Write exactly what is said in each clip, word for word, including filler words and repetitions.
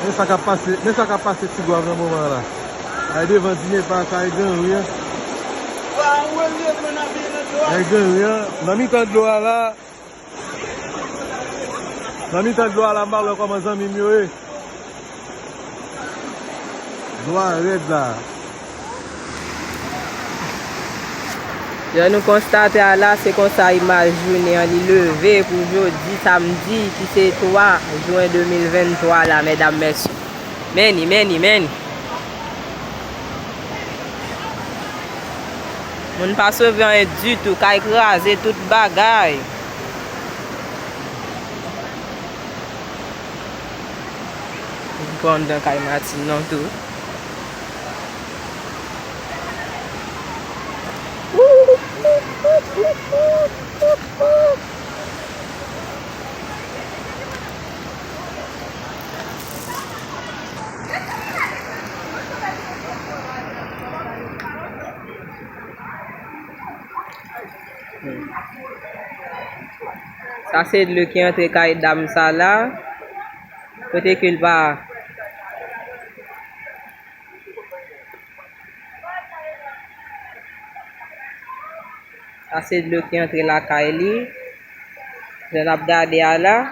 Men sa k ap pase, men sa k ap pase Tigwav nan moman an la. Ay devan Dinepa, kay Ganri an. Kay Ganri an, nan mitan dlo a la. Nan mitan dlo a la, m pa wè kòman zanmi m yo ye. Dlo a rèd la. Jan nou konstate a la, se konsa imaj jounen an li leve pou jodi samdi ki se twa jen de mil venntwa la, medam, mesye. Men ni, men ni, men ni. Moun pa sove anyen ditou, kay kraze tout bagay. M pran anndan kay Matin nan tou. Sa se dlo ki antre kay dam sa la. Kote ke l pa. Sa se dlo ki antre lakay li. Jan n ap gade a la. Jan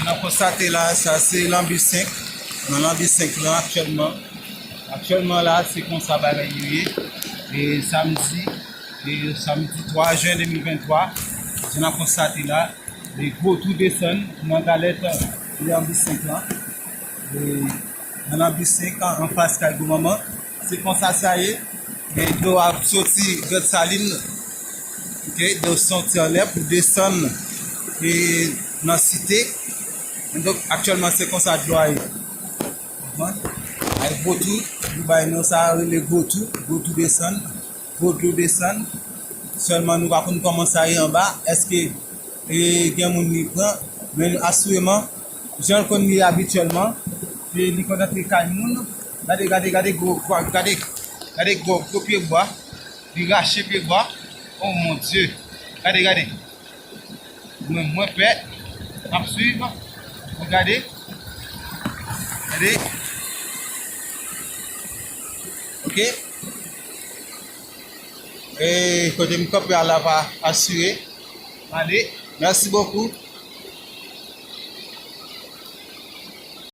n ap konstate la, sa se Lanbi senk. Nan Lanbi senk lan aktyèlman, aktyèlman la, se konsa bagay yo ye. E samdi, e samdi twa jen de mil venntwa, jan n ap konstate la, e gwo tou desann nan galèt Lanbi senk lan. E nan Lanbi senk, anfas kay Gwo Manman. Se konsa sa ye. E dlo ap soti Grann Salin. Ok, dlo soti anlè pou desann e nan Site. Donk, aktyèlman, se konsa dlo a ye. Konprann? Ay gwo tou, nou bay non sa rele gwo tou, gwo tou desann. Gwo dlo desann. Sèlman nou pa konn kòman sa ye anba. Èske, e, gen moun li pran? Men asireman, jan l konn ye abityèlman, e, li konn antre kay moun. Gade, gade, gade gwo, gade, gade gwo, gwo pye bwa. Li rache pye bwa. Oh mon Dieu. Gade, gade. Mwen, mwen pè. N ap swiv. Mwen gade. Gade. Ok. E kote m kanpe a la pa asire. Ale. Mèsi bokou.